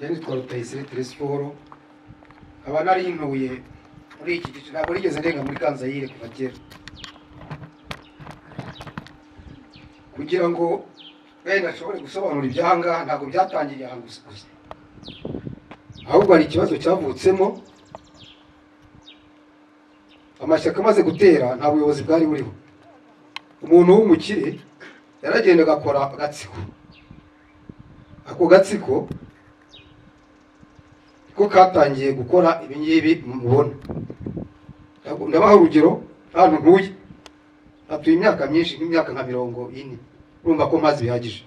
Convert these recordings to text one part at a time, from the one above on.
Njye nitwa Rutayisire Telesiforo, nkaba nari ntuye muri iki gice, ntabwo nigeze ndenga muri Kanzayire kuva kera. Kugira ngo wenda nshobore gusobanura ibyahangaha, ntabwo byatangiriye aha gusa gusa, ahubwo hari ikibazo cyavutsemo. Amashyaka amaze gutera, nta buyobozi bwari buriho. Umuntu w'umukire yaragenda agakora agatsiko, ako gatsiko ko katangiye gukora ibi ngibi mubona. Ndabaha urugero, hano ntuye hatuye imyaka myinshi, nk'imyaka nka 40, urumva ko mpazi bihagije.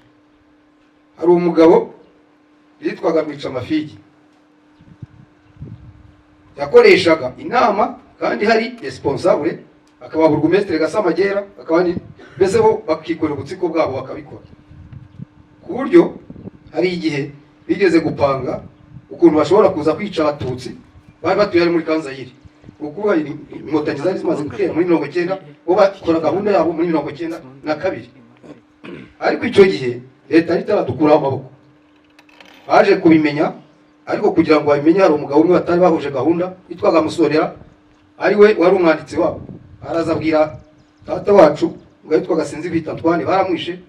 Hari umugabo yitwaga Rwicamafigi, yakoreshaga inama kandi hari responsable, akaba burugumesitiri Gasamagera, akaba ni mbese bo bakikorera ubutsiko bwabo bakabikora, ku buryo hari igihe bigeze gupanga ukuntu bashobora kuza kwica Abatutsi bari batuye ari muri Kanzayire. Ukuvuga Inkotanyi zari zimaze gutera muri 90, bo bakora gahunda yabo muri 92, ariko icyo gihe leta yari itaradukuraho amaboko. Baje kubimenya, ariko kugira ngo babimenye hari umugabo umwe batari bahuje gahunda witwaga Musonera, ari we wari umwanditsi wabo. Araza abwira data wacu ngo yitwaga Sinzibita Antoine, baramwishe.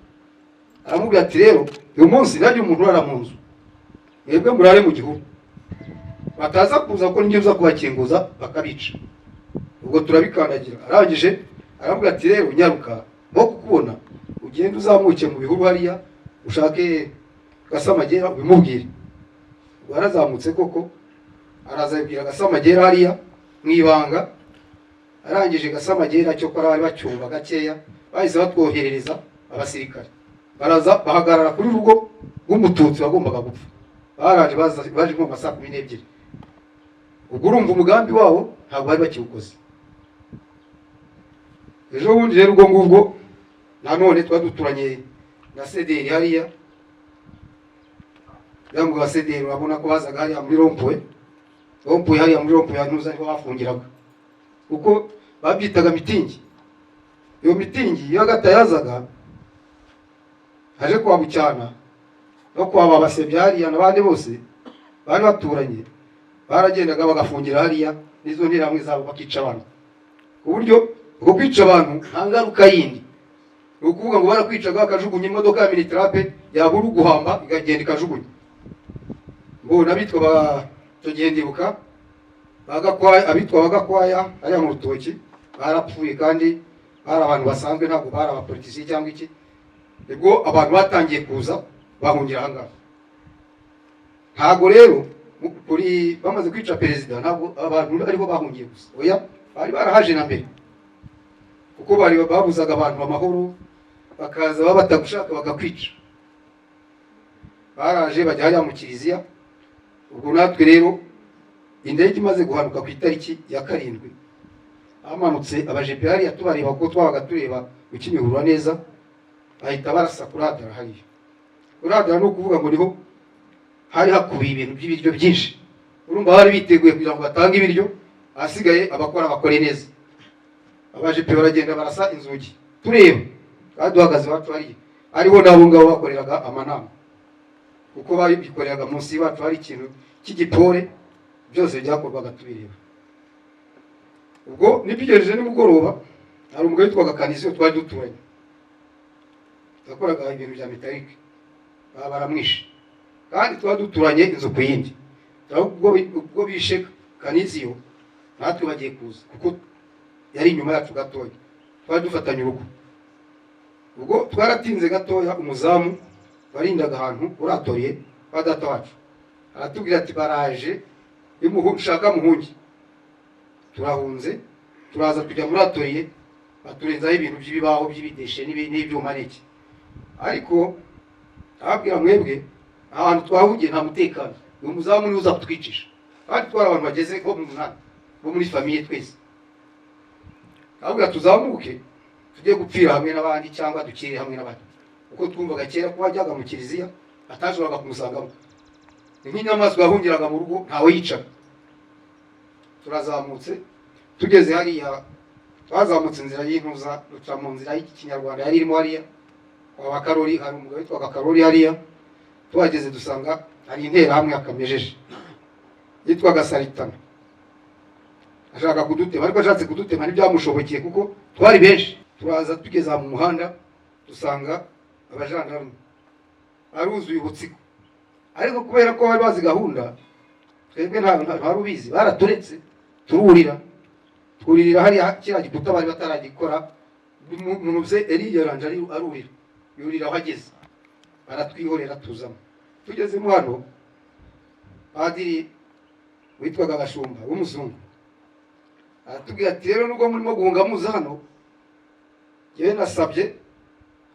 Aramubwira ati: "Rero uyu munsi ntihagire umuntu urara mu nzu, mwebwe murare mu gihuru, bataza kuza ko njye uza kubakinguza bakabica." Ubwo turabikandagira. Arangije aravuga ati: "Rero nyaruka nko kukubona, ugende uzamuke mu bihuru hariya ushake Gasamagera ubimubwire." Ubwo yarazamutse koko, araza abibwira Gasamagera hariya mu ibanga. Arangije Gasamagera, cyokora bari bacyumva gakeya, bahise batwoherereza abasirikare, baraza bahagarara kuri rugo rw'Umututsi wagombaga gupfa. Baraje baza, baje nko mu ma saa 12. Ubwo urumva umugambi wabo ntabwo bari bakiwukoze. Ejo bundi rero, ubwo ngubwo nanone twari duturanye na CDR hariya, ngo ba CDR urabona ko bazaga hariya muri rond-point, rond-point hariya, muri rond-point ntuza niho bafungiraga, kuko babyitaga mitingi. Iyo mitingi iyo Agata yazaga aje kwa Bucyana no kwa Babasebya hariya n'abandi bose bari baturanye, baragendaga bagafungira hariya n'izo nterahamwe zabo, bakica abantu. Ku buryo ubwo kwica abantu nta ngaruka yindi, ni ukuvuga ngo barakwicaga bakajugunya imodoka ya minitrape, yabura uguhamba ikagenda ikajugunya. Ngo n'abitwa ba, icyo gihe ndibuka ba Gakwaya, abitwa ba Gakwaya hariya mu rutoki barapfuye, kandi bari abantu basanzwe, ntabwo bari abapolitisiye cyangwa iki. Nibwo abantu batangiye kuza bahungira aha ngaha. Ntabwo rero kuri bamaze kwica perezida, ntabwo abantu ariho bahungiye gusa, oya, bari barahaje na mbere, kuko bari babuzaga abantu amahoro, bakaza baba batagushaka bakakwica. Baraje bajya hariya mu kiliziya. Ubwo natwe rero indege imaze guhanuka ku itariki ya 7, hamanutse abajepe hariya tubareba, kuko twabaga tureba ukimihurura neza, bahita barasa kuri ADRA hariya. Kuri ADRA ni ukuvuga ngo niho hari hakubiye ibintu by'ibiryo byinshi. Urumva bari biteguye kugira ngo batange ibiryo, ahasigaye abakora bakore neza. Abajepe baragenda barasa inzugi tureba, kandi duhagaze iwacu hariya, ariho n'abo ngabo bakoreraga amanama, kuko babikoreraga munsi y'iwacu, hari ikintu cy'igipore, byose byakorwaga tubireba. Ubwo nibyigereje nimugoroba, hari umugabo witwaga Kanisiyo twari duturanye, yakoraga ibintu bya métallique, baba baramwishe, kandi twari duturanye inzu ku yindi. Ubwo bishe Kanisiyo, natwe bagiye kuza, kuko yari inyuma yacu gatoya, twari dufatanye urugo. Ubwo twaratinze gatoya, umuzamu warindaga ahantu uratoriye kwa data wacu aratubwira ati: "Baraje, ushaka muhunge." Turahunze, turaza tujya muri atoriye, baturenzaho ibintu by'ibibaho by'ibideshe n'ibyuma n'iki. Ariko ababwira: "Mwebwe ahantu twahugiye nta mutekano, uyu muzamu niwe uza kutwicisha." Kandi twari abantu bageze nko mu 8 bo muri famille twese. Ababwira: "Tuzamuke tujye gupfira hamwe n'abandi cyangwa dukire hamwe n'abandi." Kuko twumvaga kera ko wajyaga mu kiliziya atashoboraga kumusangamo, ni nk'inyamaswa yahungiraga mu rugo, ntawe yicaga. Turazamutse, tugeze hariya, twazamutse inzira y'intuza, duca mu nzira y'Ikinyarwanda yari irimo hariya kwa Bakarori, hari umugabo witwaga Karori hariya. Tuhageze dusanga Hari interahamwe akamejeje yitwaga Saritana, ashaka kudutema, ariko ashatse kudutema ntibyamushobokeye kuko twari benshi. Turaza tugeze mu muhanda dusanga abajandarume aruzuye ubutsiko, ariko kubera ko bari bazi gahunda twebwe nta ubizi, baraturetse tururira, twuririra hariya kiriya gikuta bari bataragikora. Munuze eriyaranje arurira, yurira aho ageze, baratwihorera tuzamo. Tugezemo hano, padiri witwaga Gashumba w'umuzungu aratubwira ati: "Rero nubwo murimo guhunga muza hano, njyewe nasabye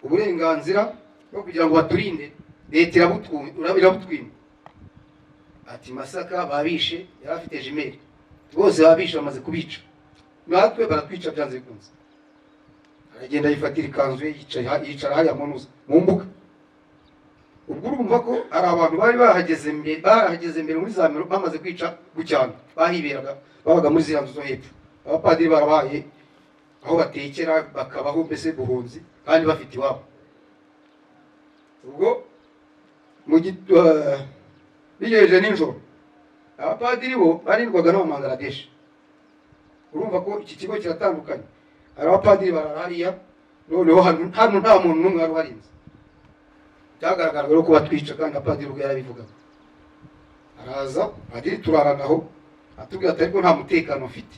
uburenganzira bwo kugira ngo baturinde, leta irabutwima." Ati: "Masaka babishe," yari afite jumelles, "bose babishe, bamaze kubica, natwe baratwica byanze bikunze." Aragenda yifatira ikanzu ye, yicara hariya mu ntuza mu mbuga. Ubwo urumva ko hari abantu bari bahageze mbere muri za miro, bamaze kwica Bucyana, bahiberaga, babaga muri ziriya nzu zo hepfo. Abapadiri barabaye aho batekera, bakabaho mbese buhunzi kandi bafite iwabo. Ubwo bigejeje nijoro, abapadiri bo barindwaga n'abamangaradeshi. Urumva ko iki kigo kiratandukanye, hari abapadiri barara hariya, noneho hano nta muntu n'umwe wari uharinze. Byagaragaraga rero ko batwica, kandi na padiri ubwo yarabivugaga. Araza padiri turaranaho, atubwira ati: "Ariko nta mutekano mfite,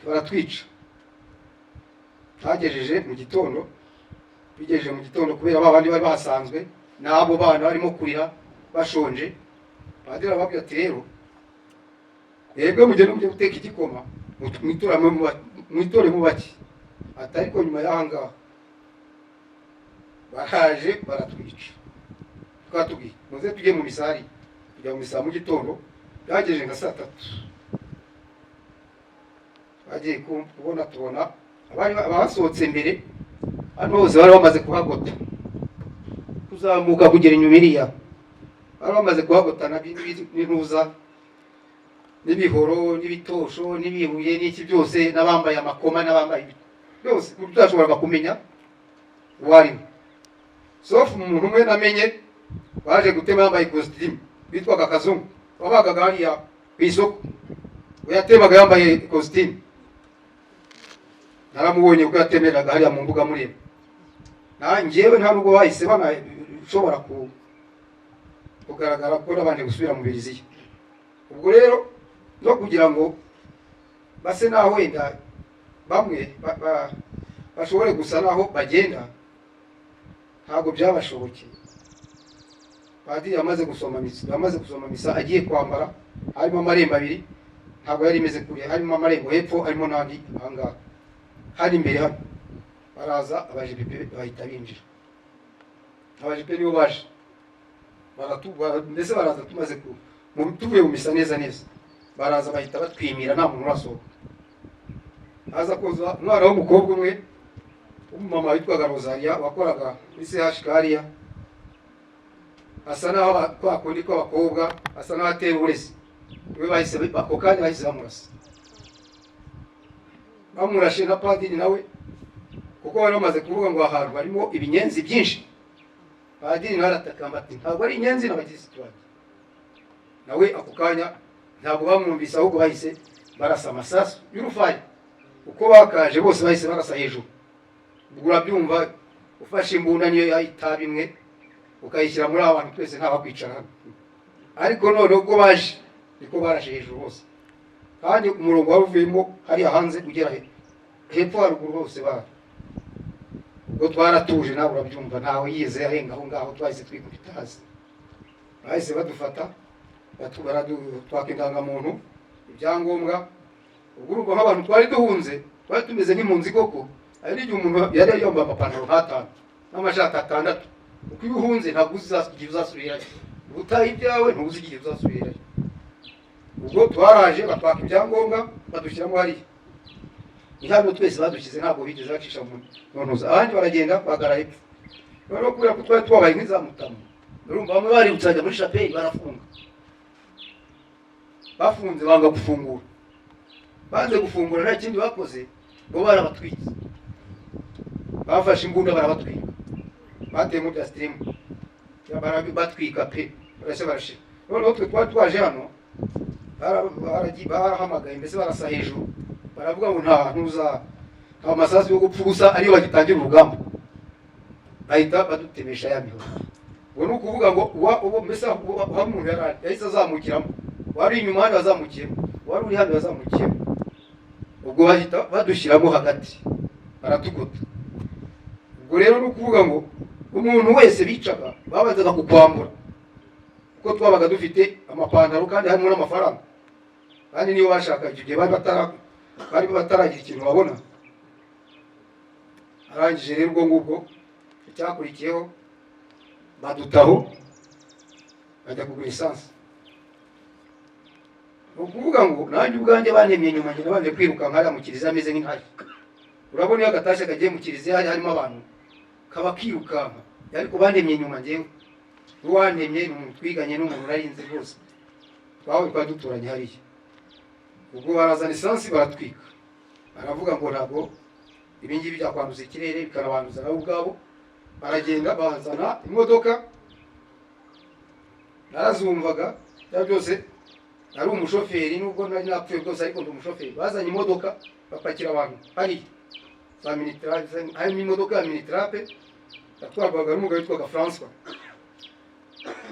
baratwica." Twagejeje mu gitondo, bigejeje mu gitondo, kubera ba bandi bari bahasanzwe n'abo bana barimo kurira bashonje, padiri arababwira ati: "Rero mwebwe mugende mujye guteka igikoma, mwitoremo bake." Ati: "Ariko nyuma y'aha ngaha baraje baratwica, twatubwiye muze tujye mu misari." Tujya mu misa mu gitondo, byagejeje nka saa 3, bagiye kubona tubona abari basohotse mbere hano hose bari bamaze kuhagota, kuzamuka kugera inyuma iriya bari bamaze kuhagotana n'intuza n'ibihoro n'ibitosho n'ibibuye n'iki byose, n'abambaye amakoma n'abambaye byose, utashoboraga kumenya uwo ari we, sauf umuntu umwe namenye baje gutema yambaye ikositimu, witwaga Kazungu, wabagaga hariya ku isoko. We yatemaga yambaye ikositimu, naramubonye kuko yatemeraga hariya mu mbuga mureba. Na njyewe nta nubwo bahise banashobora kugaragara ko nabanje gusubira mu biriziya. Ubwo rero no kugira ngo base naho wenda bamwe bashobore gusa naho bagenda, ntabwo byabashobokeye. Padiri yamaze gusoma misa agiye kwambara, harimo amarembo abiri, ntabwo yari imeze kuriya, harimo amarembo hepfo, harimo n'andi ahangaha hari imbere hano. Baraza abajepe bahita binjira. Abajepe nibo baje mbese baraza tumaze tuvuye mu misa neza neza, baraza bahita batwimira, nta muntu urasohoka. Haza kuza umwana w'umukobwa umwe w'umumama witwaga Rosaria, wakoraga muri CHK hariya, asa naho kwa kundi kw'abakobwa, asa naho atera uburezi, we bahise ako kanya bahise bamurasa. Bamurashe na padiri nawe, kuko bari bamaze kuvuga ngo ahantu harimo ibinyenzi byinshi. Padiri nawe aratakamba ati: "Ntabwo ari inyenzi, n'abakirisitu banjye." Nawe ako kanya ntabwo bamwumvise, ahubwo bahise barasa amasasu y'urufaya. Uko bakaje bose bahise barasa hejuru. Ubwo urabyumva, ufashe imbunda niyo yayitaba imwe ukayishyira muri aba bantu twese, ntabakwicara hano. Ariko noneho ubwo baje niko barashe hejuru hose, kandi umurongo wari uvuyemo hariya hanze ugera hepfo haruguru hose bahari. Ubwo twaratuje, nawe urabyumva, ntawe yize arenga aho ngaho, twahise twikubita hasi. Bahise badufata, twaka indangamuntu, ibyangombwa. Ubwo urumva nk'abantu twari duhunze, twari tumeze nk'impunzi koko. Hari n'igihe umuntu yari yambaye amapantaro nk'atanu n'amashati atandatu, kuko iyo uhunze ntabwo uzi igihe uzasubirayo, ubutaha ibyawe ntuzi igihe uzasubirayo. Ubwo twaraje batwaka ibyangombwa, badushyiramo hariya, ni hano twese badushyize, ntabwo bigeze bacisha mu ntuza. Abandi baragenda bagara hepfo. Noneho kubera ko twari twabaye nk'izamutamu, urumva bamwe baributse bajya muri shapeli, barafunga. Bafunze banga gufungura, banze gufungura, nta kindi bakoze ngo barabatwitse. Bafashe imbunda barabatwika, bateyemo bya sitirimu. Batwika pe, barashya barashira. Noneho twe twari twaje hano, barahamagaye mbese barasa hejuru, baravuga ngo nta ntuza, nta masasu yo gupfa ubusa, ariyo bagitangira urugamba, bahita badutemesha ya mihoro. Ubwo ni ukuvuga ngo uwo mbese aho umuntu yari yahise azamukiramo, wari inyuma hano yazamukiyemo, wari uri hano yazamukiyemo, ubwo bahita badushyiramo hagati baratugota. Ubwo rero ni ukuvuga ngo umuntu wese bicaga babanzaga kukwambura, kuko twabaga dufite amapantaro kandi harimo n'amafaranga, kandi niyo bashakaga icyo gihe bari bataragira ikintu babona. Arangije rero ubwo ngubwo icyakurikiyeho badutaho bajya kugura esanse. Ni ukuvuga ngo nanjye ubwanjye bantemye nyuma, njye nabanje kwirukanka hariya mu kiliziya ameze nk'intare. Urabona iyo agatashye kagiye mu kiliziya hari harimo abantu kaba kirukanka, ariko bantemye nyuma njyewe. Uwantemye ni umuntu twiganye n'umuntu narinzi rwose, twawe twari duturanye hariya. Ubwo barazana esansi baratwika, baravuga ngo ntabwo ibi ngibi byakwanduza ikirere bikanabanduza nabo ubwabo. Baragenda bazana imodoka, narazumvaga bya byose, nari umushoferi nubwo nari napfuye rwose, ariko ndi umushoferi. Bazanye imodoka bapakira abantu hariya za Minitrape, harimo imodoka ya Minitrape yatwarwaga n'umugabo witwaga François,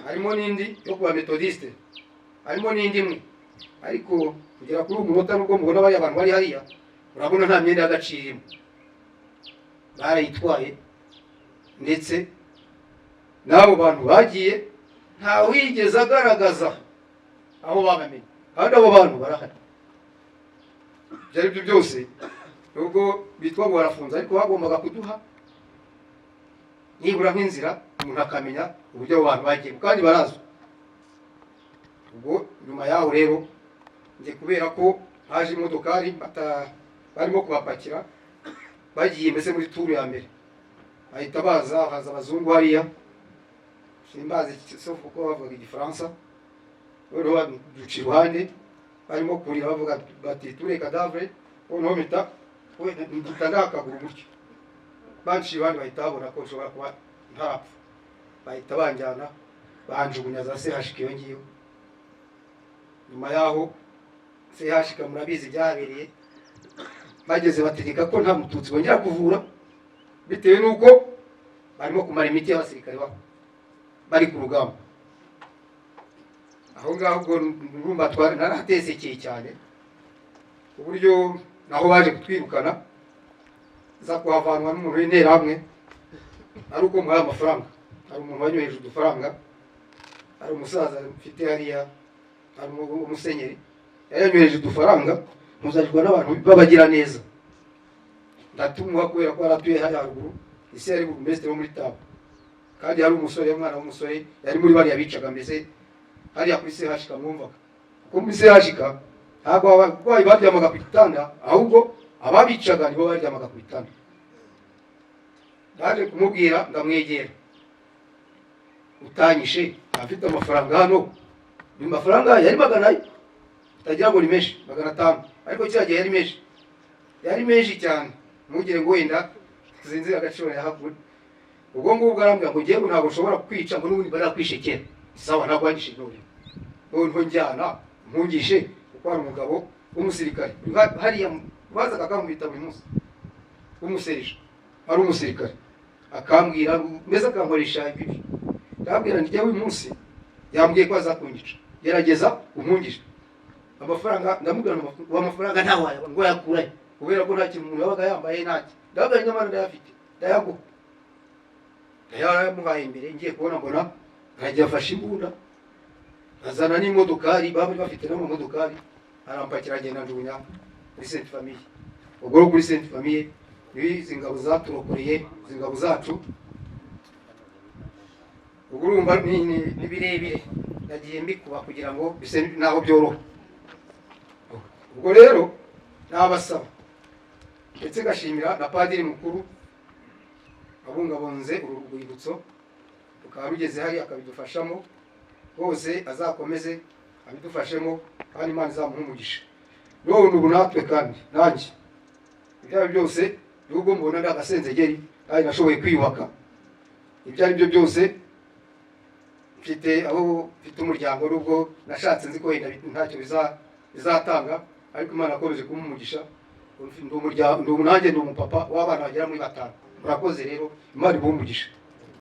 harimo n'indi yo kuba Methodiste, harimo n'indi imwe. Ariko kugera kuri uyu munota nubwo mubona bariya abantu bari hariya, urabona nta myenda y'agaciro irimo, barayitwaye. Ndetse n'abo bantu bagiye ntawigeze agaragaza aho babamenye, kandi abo bantu barahari. Ibyo ari byo byose nubwo bitwa ngo barafunze, ariko bagombaga kuduha nibura nk'inzira umuntu akamenya uburyo abo bantu bagiye, kandi barazwi. Ubwo nyuma yaho rero njye kubera ko haje imodokari barimo kubapakira bagiye mbese muri turu ya mbere, bahita baza, haza abazungu hariya, simbazi kuko bavuga igifaransa, noneho baduca iruhande barimo kurira bavuga bati ture cadavre. Noneho mpita ndakaguru gutyo, banciye iruhande bahita babona ko nshobora kuba ntarapfa, bahita banjyana banjugunya za CHK iyo ngiyo. Nyuma yaho CHK murabizi byahabereye, bageze bategeka ko nta mututsi bongera kuvura, bitewe n'uko barimo kumara imiti y'abasirikare babo bari ku rugamba. Aho ngaho ubwo urumva narahatesekeye cyane, ku buryo naho baje kutwirukana za kuhavanwa n'umuntu w'interahamwe, ari uko muhaye amafaranga. Hari umuntu wanyoheje udufaranga, hari umusaza mfite hariya, hari umusenyeri yari yanyoheje udufaranga, ntuzagirwa n'abantu babagira neza, ndatumuha kubera ko yaratuye hariya haruguru, ese yari burugumesitiri wo muri Taba, kandi yari umusore, umwana w'umusore, yari muri bariya bicaga mbese hariya kuri CHK mwumvaga. Kuko muri CHK ntabwo abarwayi baryamaga ku gitanda, ahubwo ababicaga nibo baryamaga ku bitanda. Naje kumubwira ndamwegera, utanyishe afite amafaranga hano, ni mafaranga yari 400, utagira ngo ni menshi, 500, ariko kiriya gihe yari menshi, yari menshi cyane, ntugire ngo wenda sinzi agaciro yahakura. Ubwo ngubwo arambwira ngo ngewe ntabwo nshobora kwica, ngo n'ubundi barakwishekera. Sawa, ntabwo wanyishe none, noneho njyana mpungishe, kuko hari umugabo w'umusirikare hariya bazaga akamwita buri munsi w'umuserije, ari umusirikare, akambwira mbese akankoresha ibibi. Ndabwira nti uyu munsi yambwiye ko azakunyica, gerageza umpungishe amafaranga. Ndamubwira ngo amafaranga ntawe ngo yakurahe, kubera ko nta kintu umuntu yabaga yambaye, ntacyo. Ndabwira nyamara ndayafite, ndayaguha. Yaramuhaye imbere, ngiye kubona mbona aragiye afashe imbunda, azana n'imodokari, baba bafite n'amamodokari, arampakira agenda njugunya muri Sainte Famille. Ubwo rero kuri Sainte Famille izi ngabo zaturokoreye, izi ngabo zacu. Ubwo urumva ni birebire, nagiye mbikuba kugira ngo bise naho byoroha. Ubwo rero nabasaba ndetse gashimira na padiri mukuru abungabunze uru rwibutso, rukaba rugeze hariya akabidufashamo rwose, azakomeze abidufashemo kandi Imana izamuhe umugisha. None ubu natwe kandi nanjye ibyo byose nubwo mubona ndi agasenzegeri kandi nashoboye kwiyubaka, ibyo ari byo byose Mfite aho mfite umuryango, nubwo nashatse nzi ko wenda ntacyo bizatanga, ariko Imana yakomeje kumuha umugisha. Ndi umuryango, ndi nanjye ndi umupapa w'abana bagera muri batanu. Murakoze rero, Imana ibahe umugisha.